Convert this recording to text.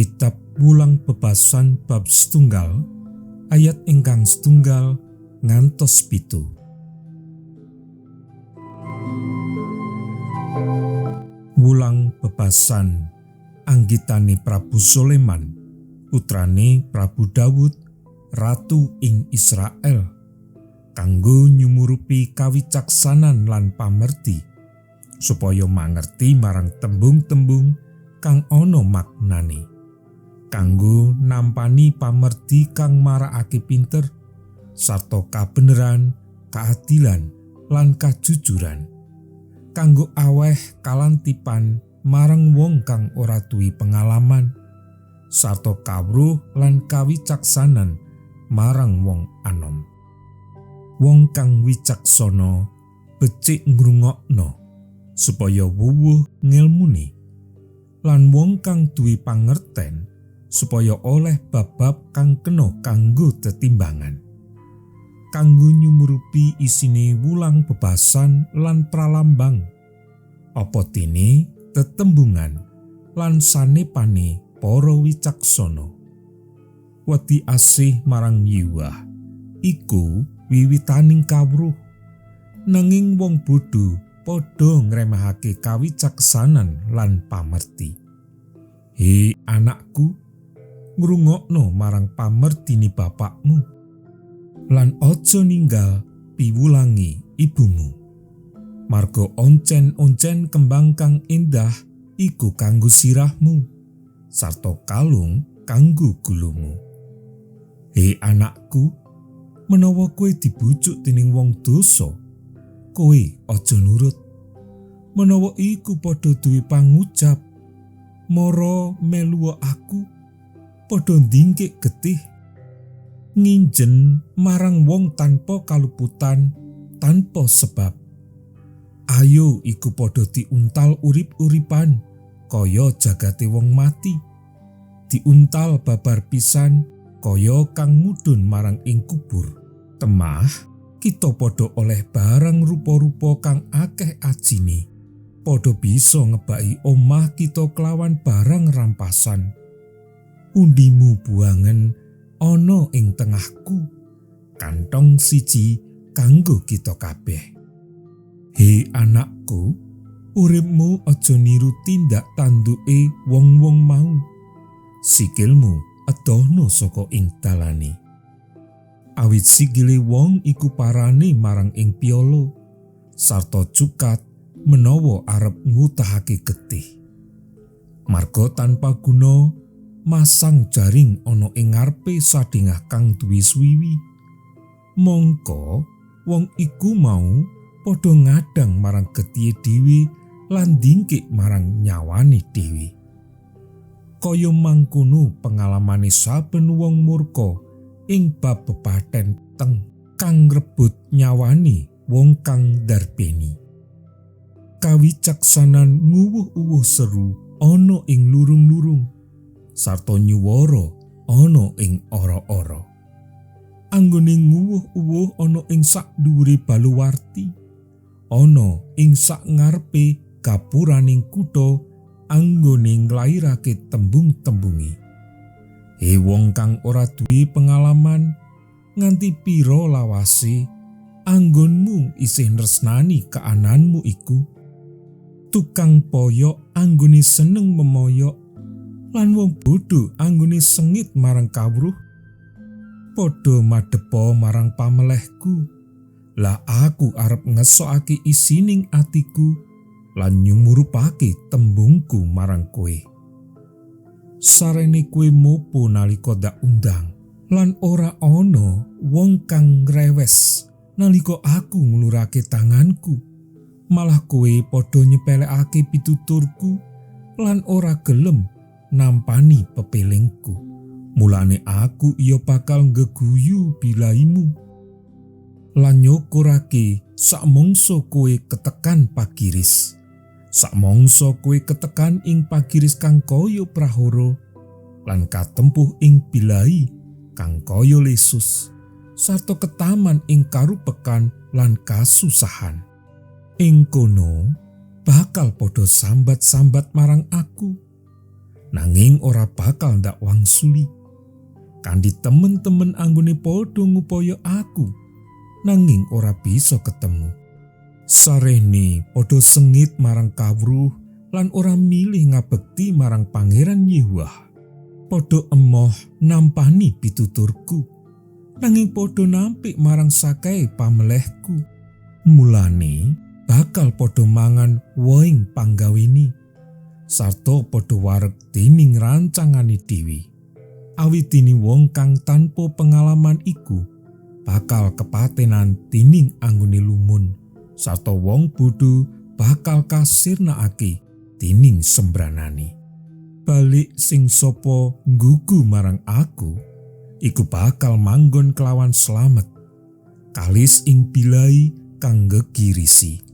Kitab Wulang Bebasan bab 1 ayat ingkang 1 ngantos 7. Wulang Bebasan anggitane Prabu Soleman, putrane Prabu Dawud, ratu ing Israel, kanggo nyumurupi kawicaksanan lan pamerti, supaya mangerti marang tembung-tembung kang ana maknane, kanggo nampani pamerti kang marakake pinter, sarta kabeneran, keadilan, lan kajujuran, kanggo aweh kalantipan marang wong kang ora duwe pengalaman, sarta kawruh lan kawicaksanan marang wong anom. Wong kang wicaksana becik ngrungokno supaya wuwuh ngelmune, lan wong kang duwe pangerten supaya oleh bab-bab kang kena kanggo tetimbangan, kanggo nyumurupi isine wulang bebasan lan pralambang, apa dene tetembungan lan sanepane para wicaksana. Wedi asih marang Yehuwa iku wiwitaning kawruh, nanging wong bodho padha ngremehake kawicaksanan lan pamerti. He anakku, ngrungokno marang pamertini bapakmu, lan aja ninggal piwulangi ibumu. Marga oncen-oncen kembang kang indah iku kanggo sirahmu, sarta kalung kanggo gulumu. He anakku, menawa kowe dibujuk dening wong dosa, kowe aja nurut. Menawa iku padha duwe pangucap, mara meluwa aku, padha ndingkik getih, nginjen marang wong tanpa kaluputan, tanpa sebab. Ayo iku padha diuntal urip-uripan kaya jagate wong mati, diuntal babar pisan kaya kang mudhun marang ing kubur. Temah kita padha oleh barang rupa-rupa kang akeh ajine, padha bisa ngebaki omah kita kelawan barang rampasan. Undimu buangen ana ing tengahku, kantong siji kanggo kita kabeh. He anakku, uripmu aja niru tindak tanduke wong-wong mau. Sikilmu edohno saka ing dalane. Awit sikile wong iku parane marang ing piala, sarta cukat menawa arep ngutahake getih. Marga tanpa guna masang jaring ana ing ngarepe sadingah kang duwe suwiwi. Mongko wong iku mau padha ngadang marang getihe dhewe lan dingkik marang nyawane dhewe. Kaya mangkono pengalamane saben wong murka ing bab bebaten teng kang ngrebut nyawane wong kang darbeni. Kawicaksanan nguwuh-uwuh seru ana ing lurung-lurung, sarta nyuwara ana ing ora-ora. Anggone nguwuh-uwuh ana ing sak dhuwure baluwarti, ana ing sak ngarepe gapuraning kutha, anggone nglairake tembung-tembungi. He wong kang ora duwe pengalaman, nganti pira lawase anggonmu isih nresnani kaananmu iku? Tukang poyok anggone seneng memoyok, lan wong bodho anggone sengit marang kawruh. Padha madhepa marang pamelehku, lah aku arep ngesokake isining atiku lan nyumurupake tembungku marang kowe. Sarene kowe mopo nalika dak undang, lan ora ana wong kang ngrewes nalika aku ngulurake tanganku. Malah kowe padha nyepelekake pituturku lan ora gelem nampani pepelingku. Mulane aku iya bakal nggeguyu bilaimu lan nyukurake sakmangsa kowe ketekan pagiris. Sakmangsa kowe ketekan ing pagiris kang kaya prahara lan katempuh ing bilai kang kaya lesus, sarta ketaman ing karupekan lan kasusahan. Ing kono bakal padha sambat-sambat marang aku. Nanging ora bakal ndak wangsuli. Kanthi temen-temen anggone padha ngupaya aku, nanging ora bisa ketemu. Sarehne padha sengit marang kawruh lan ora milih ngabekti marang Pangeran Yehuwah. Padha emoh nampani pituturku, nanging padha nampik marang sakai pamelehku. Mulane bakal padha mangan woing panggawene, sarta padha wareg dening rancangane dhewe. Awit dene wong kang tanpa pengalaman iku bakal kepatenan dening anggone lumun, sarta wong bodho bakal kasirnakake dening sembranane. Balik sing sapa nggugu marang aku, iku bakal manggon kelawan slamet, kalis ing bilai kang gegirisi.